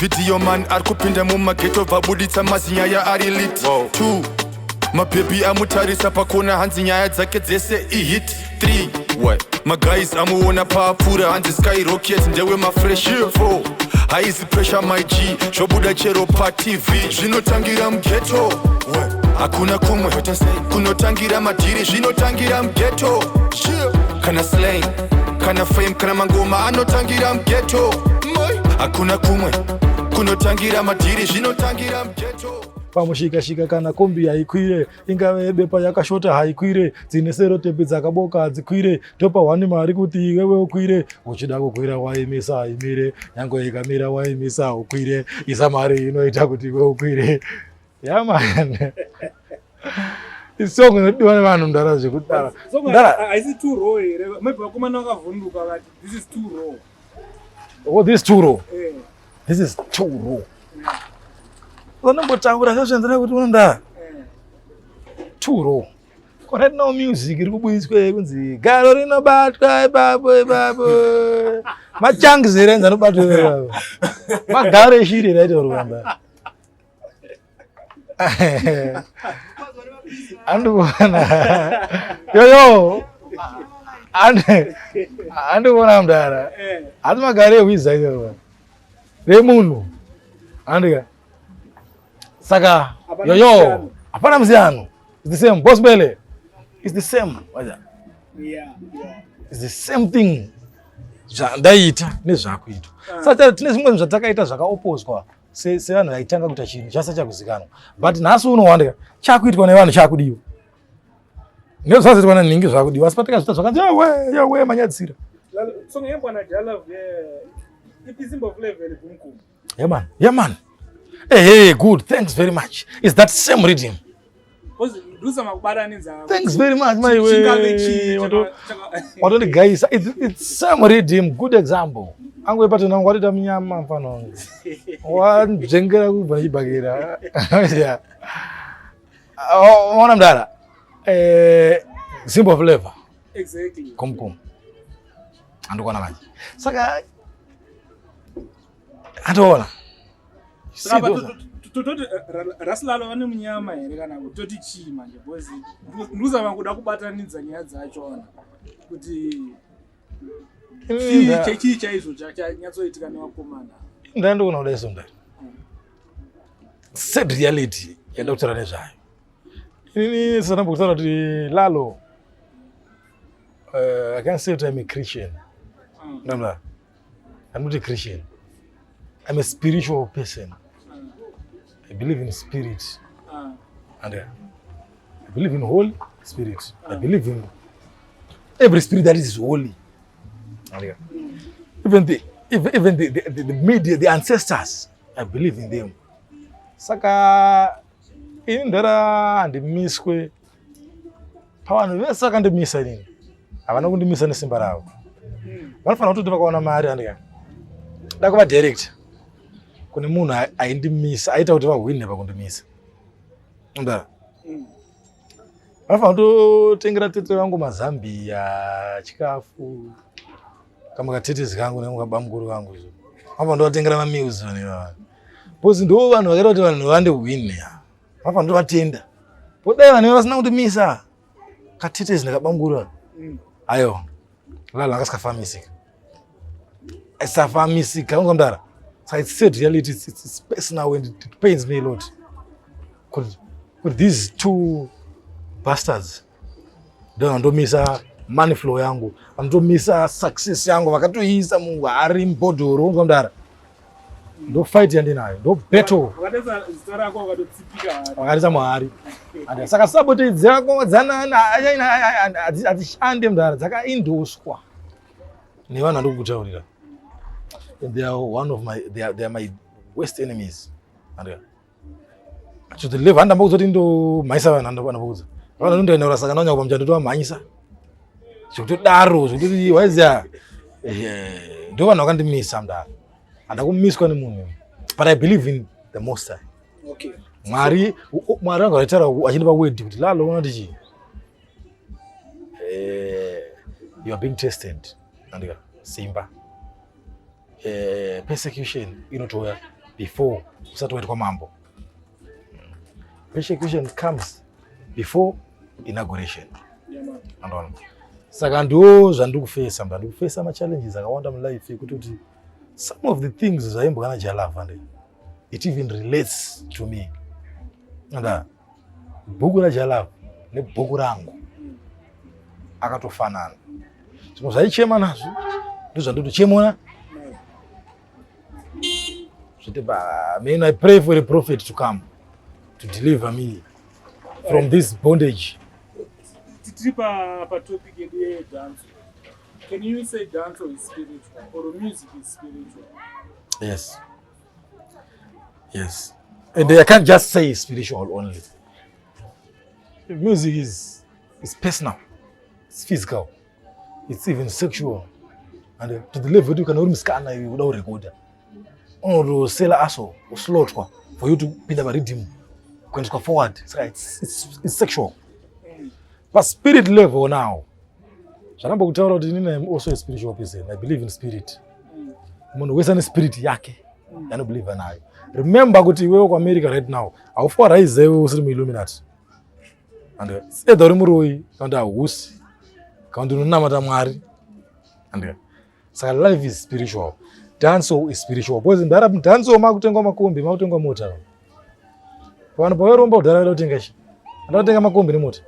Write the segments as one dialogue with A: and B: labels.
A: Video man ari kupinda mumageto, vabuditsa mazinyaya ari lit. 2, mabhebhi amutarisa pakona, hanzi nyaya dzake dzese ihit. 3, maguys amuona paapfuura, hanzi skyrocket, ndewe mafresh. 4, haizi pressure, my G, zvobuda chero paTV. Zvinotangira mughetto, hakuna kumwe kunotangira madhiri, zvinotangira mughetto. Kana slang, kana fame, kana mangoma anotangira mughetto, hakuna kumwe kunotangira madhiri, zvinotangira mughetto.
B: Pamushikashika kana kombi haikwire, ingave bepa yakashota haikwire, dzine sellotape dzakaboka hadzikwire. Topa hwani mari kuti iwewe ukwire, uchida kukwira waimisa haimire, nyange ikamira waimisa ukwire, isa mari inoita kuti iwe ukwire. Yeah man, isong inodiwa nevanhu, ndara zvekudara. Ndara.
C: Haisi too raw here? Maybe vakomana vakavhunduka vati this is too raw.
B: Oh, this is too raw.
C: Eh.
B: This is too raw. Vanombotaura zvazvenzana kuti unoda too raw. Ko right now music iri kubudiswa kunzi garo rinobatwa ipapo ipapo, machangs here enzi anobatwa ipapo, magaro eshiri here aita kuramba andikuona yoyo, andikuona mudara, hati magaro ehwiza ipapo remunhu andika. Saka
C: Hapana
B: yoyo
C: musiyano.
B: Hapana musiyano, it's the same, boss bele, it's the same. Waja. It's the same thing zvandaiita nezvakuitwa. Saka tine zvimwe zvatakaita zvakaopozwa sevanhu vaitanga kuita chinhu chasati chakuzikanwa, but nhasi unowandika chakuitwa nevanhu, chakudiwa nezvazoitwa nanhingi zvakudiwa, asi patakazviita zvakanzi yawe yawe manyadzisira.
C: Song yembwana Jalove ipisimbo level kumkum.
B: Yeah man, yeah man. Hey, hey, good, thanks very much. It's that same rhythm.
C: Because ndusama kubatanidza.
B: Thanks very much, my way.
C: Chingave chii
B: Watondigaisa. It's same rhythm. Good example. Angu epatona wangu watoita munyama, mfana wangu wanzvengera kubva nechibhakera. Yeah. Oh, ona mdara, simple flavor. Kumkum andikuona manje, saka atoona.
C: Saka tototi Rasilalo vane munyama here kana kuti toti chii manje? Because ndusama kuda kubatanidza nyaya dzachona kuti chii chaizvo chanyatsoitika nevakomana.
B: Ndandikuona kudai so, ndari sad reality yanda kutaura nezvayo inini. Sanambokutaura kuti Lalo, I can't say that I'm a Christian. Ndamda, I'm not a Christian, I'm a spiritual person. I believe in spirit and I believe in Holy Spirit. I believe in every spirit that is holy. And even the even, even the media, the ancestors, I believe in them. Saka ini ndara handimiswe pavanhu vese vakandimisa. Inini havana kundimisa nesimba ravo. Vanofanira kutoti vakaona mari andika da kuva direct kune munhu aindimisa, aita kuti vahwine pakundimisa. Ndara vanofanira kutotengera tete vangu mazambia chikafu, kamwe katetezi kangu nemukabamukuru kangu izvo, vanofanira kuvatengera mameals vanhu ivava, because ndo vanhu vakaita kuti vanhu vandihwine. Vanofanira kutovatenda. Podai vanhu vasina kundimisa, katetezi nekabamukuru, ayo Lalo akasikafamisika, isafamisika ungamdara. So it's sad reality. It's personal and it pains me a lot kuti these two bastards ndo vandomisa money flow yangu, vanotomisa success yangu, vakatoiisa muhari mubhodhoro ungamdara. Ndo fight yandinayo, ndo battle.
C: Wakatesa zita rako wakatotsipika hari.
B: Vakarisa muhari. Saka sabotage dzako dzanana hadzishande mudhara, dzakaindoswa nevanhu vandiri kukutaurira, and they are one of my they are my worst enemies. And to the level handamba kuzoti ndomhanyisa vanhu, handamba kuudza vanhu nondoendaura, saka ndanyanya pamuchato ndotovamhanyisa zvekutodaro, zvekutoti waiziya ndo vanhu vakandimisa mudhara. Handakumiswa nemunhu, but I believe in the Most High. Mwari, Mwari vangu vaitaura achindipa word kuti Lalo, una ndichi you are being tested, andika simba, persecution inotouya. Before usati waitwa mambo. Persecution comes before inauguration. Andoona. Saka ndo zvandiri kufesa, mba ndiri kufesa machallenges akawanda mulife ekuti kuti some of the things zvaimbwa naJah Love and it even relates to me. Anda bhuku raJah Love nebhuku rangu akatofanana. Zvimwe zvaichema nazvo ndozvandotochemona zviti. Man, I pray for a prophet to come to deliver me from this bondage.
C: Tiri patopic yedu yedance. Can you say dance is spiritual or music is spiritual?
B: Yes, and I can't just say spiritual only. Music is personal, it's physical, it's even sexual, and to the level yekuti kana uri musikana iwe uda kurekodha, unotosela aso uslotwa for you to pinda pariddim kuendeswa forward. Saka it's sexual paspirit level. Now zvaramba kutaura kuti inini I'm also a spiritual person. I believe in spirit. Munhu wese ane spirit yake yaanobelieva nayo. Remember kuti iwewe kuAmerica right now haufi waraiza iwewe usiri muIlluminati, and either uri muroyi kana kuti hausi, kana kuti unonamata Mwari. And saka life is spiritual, dancehall is spiritual, because ndara dancehall makutengwa makombi, makutengwa mota. Vanhu pavairomba kudhara vaida kutenga chi? Anda kutenga makombi nemota,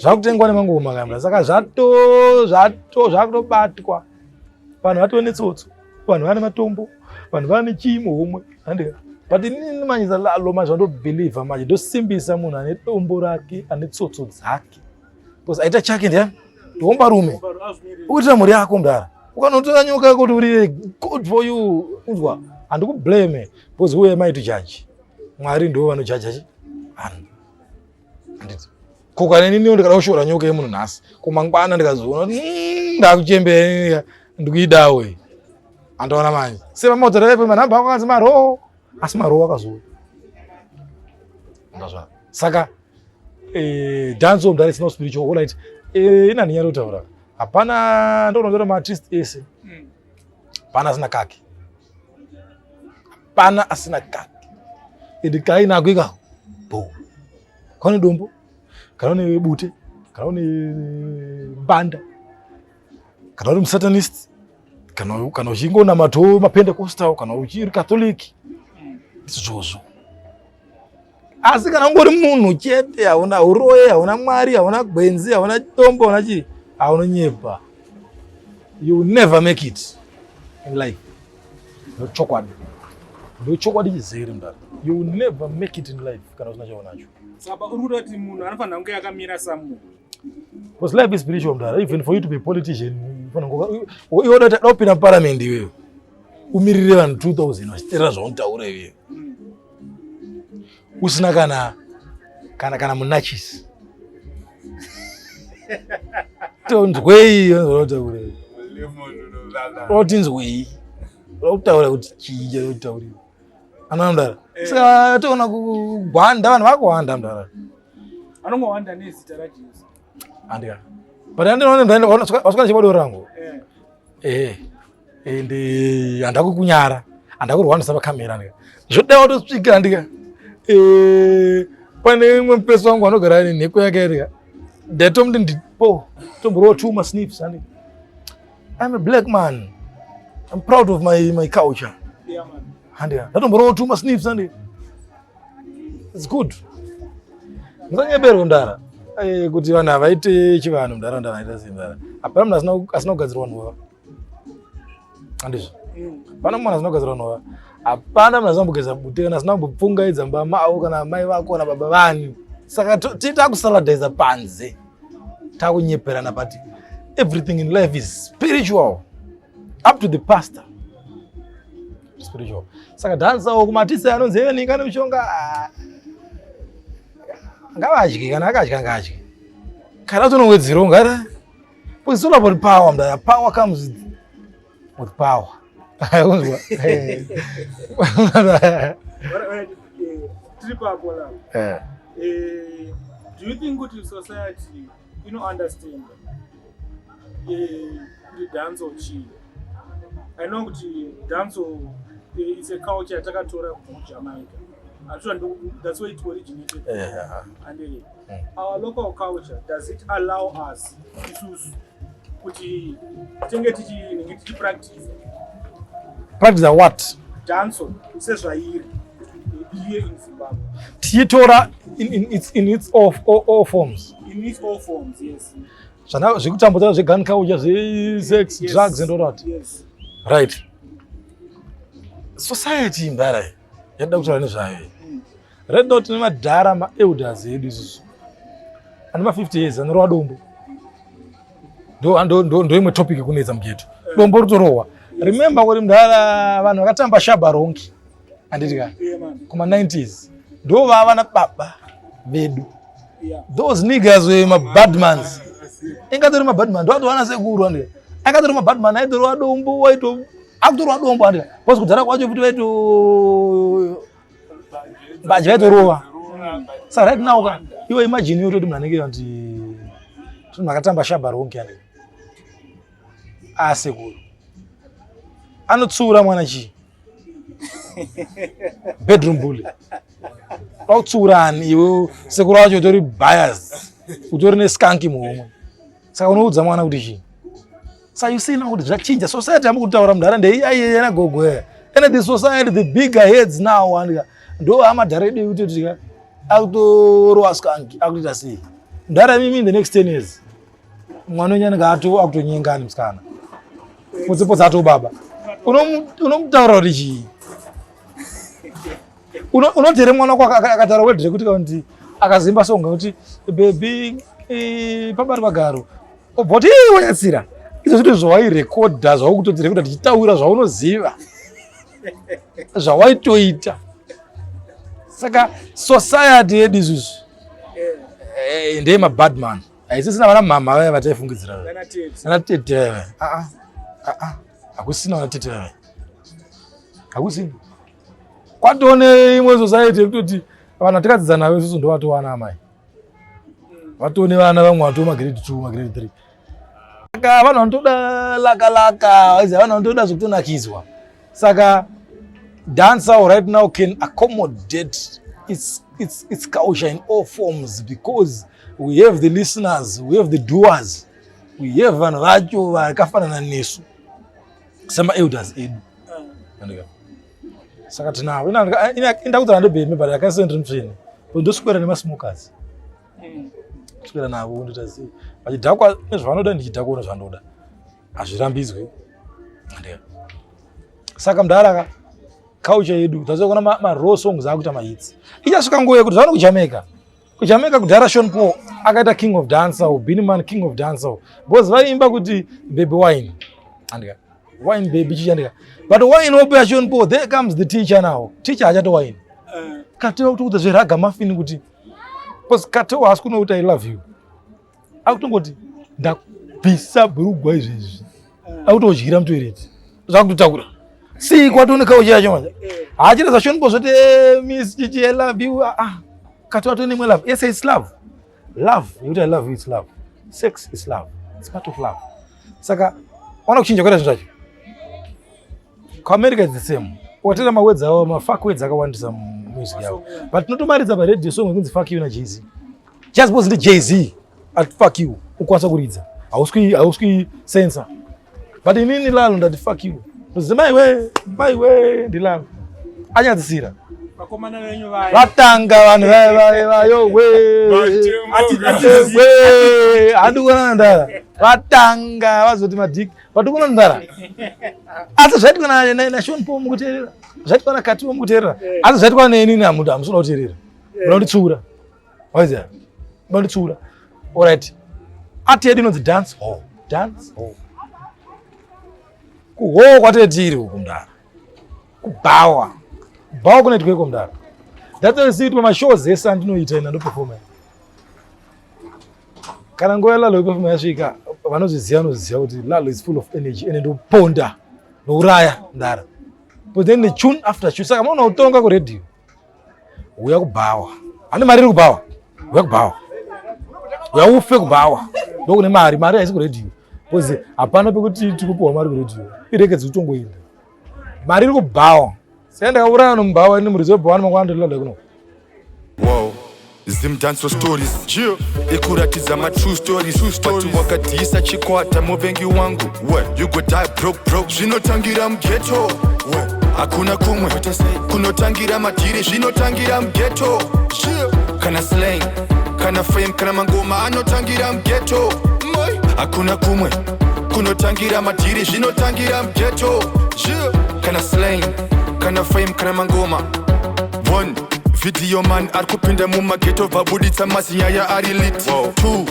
B: zvakutengwa nemangoma kamra. Saka zvato zvato zvakutobatwa, vanhu vatove netsotso, vanhu vane matombo, vanhu vane chii muhomwe, handika? But inini manje lalo manje vandobhilivha manje ndosimbisa munhu ane dombo rake, ane tsotso dzake, because aita chake ndiani? Ndiomba rume uitira mhuri yako. Mudara ukanotora nyoka yako kuti uri good for you, unzwa, handikublame, because who am I to judge? Mwari ndo vanojaja chi vanhu, handiti? Ko kana ininiwo ndikada kushora nyoka yemunhu nhasi, ko mangwana ndikazoona kuti ndakuchembera, ndikuidawo, andoona manje semamaudzarepo manhamba ako akanzi maroho, asi maroho akazouya ndazva. Saka dancehall mudare it's not spiritual, alright? Ina ndinyari hapana, ndonotora maartist ese, hapana asina kake, hapana asina kake. Ende kainako ikako bo kaune dombo, kana une bute, kana une mbanda, kana uri musatanist, kana uchingonamatawo mapentecostal, kana uchiri Catholic, izvozvo. Asi kana ungori munhu chete, hauna uroye, hauna Mwari, hauna gwenzi, hauna tombo, hauna chii, haunonyepa, you will never make it in life. Ndochokwadi, ndochokwadi chizere mudaro. You will never make it in life kana usina chaunacho.
C: Saka uri kutoti munhu anofanira kunge akamira samunhu?
B: Because life is spiritual mudara. Even for you to be a politician, iwe uda kupinda muparliament, iwewe umirire vanhu 2000 vachiteerera zvaunotaura, iwewe usina kana munachisi, tonzwei zvaunotaura? Otinzwei kutaura kuti chii chautaurira ana mudara? Saka toona kugwanda vanhu vakuwanda mudara.
C: Anongowanda nezita raJesu.
B: Andika, but andinoona chibado rangu. Ehe, ende handakukunyara, handakurwanisa pakamera ndika zvoda kutosvika ndika pane imwe mupesi wangu anogara ane nheko yake ndika ndatomuti ndipo tomborowa two masniffs andi. I'm a black man, I'm proud of my culture.
C: Yeah, man.
B: Handika ndatomborowa two masniffs andi, it's good. Musanyeberwa mudara kuti vanhu havaite chivanhu munharaunda, vanoita sei mudara? Hapana munhu asina kugadzirwa nhova, handizvo? Hapana munhu asina kugadzirwa nhova, hapana munhu asina kumbogeza bute, kana asina kumbopfungaidza mumba mavo, kana amai vako, kana baba vani. Saka takusaladhaisa panze, takunyeperana, but everything in life is spiritual, up to the pastor spiritual. Saka dansawo kumatisa anonzi eninga nemishonga, ngavadye. Kana akadya ngadye, kana tonowedzerawo ngara. It's all about power mdara. Power comes with power. Unzwa?
C: Tiri papo la. Do you think kuti society ino understand kuti dancehall chii? I know kuti dancehall It's a culture yatakatora kubva kuJamaica. Actually, that's where it originated. And our local culture, does it allow us isusu kuti tinge tichinenge tichipractice
B: Practice what?
C: Dancehall sezvairi here in Zimbabwe?
B: Tichitora in its all forms?
C: In its all forms, yes.
B: Zvana zvekutambudza, zvegun culture, zvesex, drugs and all that?
C: Yes.
B: Right, society mbara yadida kutaura nezvayo. Right now tine madhara, maelders edu isusu ane ma50 years anorova dombo. Ndo imwe topic yekunetsa mughetto, dombo ritorohwa. Remember kuti mudhara, vanhu vakatamba Shabba Ranks, handiti ka?
C: Yeah, man.
B: Kuma-90s ndo vava nababa vedu. Those niggas were mabadmans, ingatori mabadman, ndoatovana sekuru, andika akatori mabadman, aitorova dombo, waito akutorova dombo, andika, because kudhara kwacho futi vaito mbanje, vaitorova. Saka right now ka, iwe imagine iwe toti munhu anenge anti toti munhu akatamba Shabba Ranks, andika, asekuru anotsiura mwana chii? Bedroom bully wakutsiurani. Iwe sekuru wacho utori bias, utori neskanki muhomwe, saka unoudza mwana kuti chii? Saka you see now kuti zvachinja. Society yamuri kutaura mudhara ndeiaiye gogo ya, and the society, the bigger heads now, andika, ndo amadhara edu ekuti tika akutorova skanki, akutoita sei mudhara. Imimi in the next 10 years mwana wenyu anenge ato akutonyengani musikana, potsepotse ato baba. Unomutaura kuti chii? Unoti here mwana wako akataura word rekuti kuti akazimba songa kuti "Baby, pabari pagaro," obva kuti, "Ii, wanyatsira izvo zvito zvawairekodha, zvaukutotirekodha tichitaura zvaunoziva zvawaitoita." Saka society yedu isusu ndeyemabadman, haisisina vana mhamha vaya vataifungidzira,
C: Vana tete.
B: Vana tete vaya. Aa, aa, hakusina vana tete vaya, hakusina. Kwatone imwe society yekutoti vanhu vatakadzidza navo isusu ndo vatowana amai, vatone vana, vamwe vatoo magrade 2, magrade 3. Saka vanhu vanotoda laka laka, waiziva, vanhu vanotoda zvekutonakidzwa. Saka dancehall right now can accommodate its culture in all forms because we have the listeners, we have the doers, we have vanhu vacho vakafanana nesu semaelders edu. Andika. Saka tinavo indakudzana ndobhemi, but akaise ndiri mutsvene, ndoswera nemasmokers, swera navo, ndoita sei, vachidhakwa nezvavanoda, ndichidhakwa nezvandoda, hazvirambidzwe. Andika. Saka mudhara ka, culture yedu tazokuona maraw songs akuita mahits. Ichasvika nguva yekuti zvano kuJamaica, kuJamaica kudhara Sean Paul akaita king of dancehall, Beenie Man king of dancehall, because vaiimba kuti "Baby wine," andika, "Wine baby," chichandika, but wine wope Sean Paul. There comes the teacher now. Teacher hachato wine Kateo kutokuudza zveragamuffin kuti, because Kateo haasi kunokuti "I love you," akutongoti "Ndabvisa bhurugwa izvezvi," akutodyira mutoilet, zvakutotakura. Si kwatooneka uchi yacho manje haachita zvaSean Paul zvoti, "Eh, Miss Chichi, I love you." Ah, ah. Kateo atone imwe love. Yes, it's love, love yekuti "I love you." It's love. Sex is love, it's part of love. Saka ona kuchinja kwaita zvinhu zvacho. KuAmerica it's the same. Ukatera mawords avo, mafuck words akawandisa mumusic yavo, but tinotomaridza paradio song yekunzi "Fuck You" naJay-Z just because ndi Jay-Z ati "Fuck you," ukwanisa kuridza, hauswi censor. But inini Lalo ndati "Fuck you," ndozi maiwe, maiwe, ndilalo anyadzisira.
C: Vakomana venyu vaya.
B: Vatanga vanhu vaya vaya vayo we we, handikuona ndara, vatanga vazoti madhiki vatikuona ndara. Asi zvaitikwa naSean Paul mukuteerera, zvaitikwa naKatiwo mukuteerera, asi zvaitikwa nenini hamuti hamusina kuteerera. Muda kunditsura, waiziya, muda kunditsura. Alright, ati yedu inonzi dance hall, dance hall, kuhall kwatetiri uku mudara, kubhawa, kubhawa kunoitwa iko mudara. That's why you see kuti pamashows ese andinoita ina ndoperforma, kana nguva yaLalo yeperforma yasvika, vanozviziva, vanoziva kuti Lalo is full of energy ende ndoponda, nouraya mudara, but then the tune after tune. Saka maona kutonga kuredhiyo, uya kubhawa, hane mari iri kubhawa, uya kubhawa, uya ufe kubhawa, ndokune mari. Mari haisi kuredhiyo because hapana pekuti tikupiwa mari kuredhiyo, irekedzi kutongoenda, mari iri kubhawa. Saka ndakauraya nomubhawa ini muridzi webhawa mangwana ndilanda kuno.
A: Wow. Zimdancehall stories ikuratidza matrue stories, but wakadhisa chikwata, muvengi wangu, we you go die broke broke. Zvinotangira mughetto, hakuna kumwe kunotangira madhiri, zvinotangira mughetto. Kana slang, kana fame, kana mangoma anotangira mughetto, hakuna kumwe kunotangira madhiri, zvinotangira mughetto. Kana slang, kana fame, kana mangoma. One video man ari kupinda mumaghetto, vabuditsa mazinyaya ari lit. Two,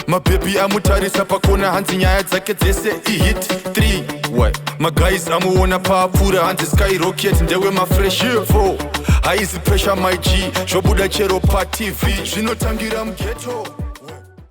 A: mabhebhi amutarisa pakona, hanzi nyaya dzake dzese ihit. 3, maguys amuona paapfuura, hanzi skyrocket ndewe mafresh. 4, haizi pressure, my G, zvobuda chero paTV, zvinotangira mughetto.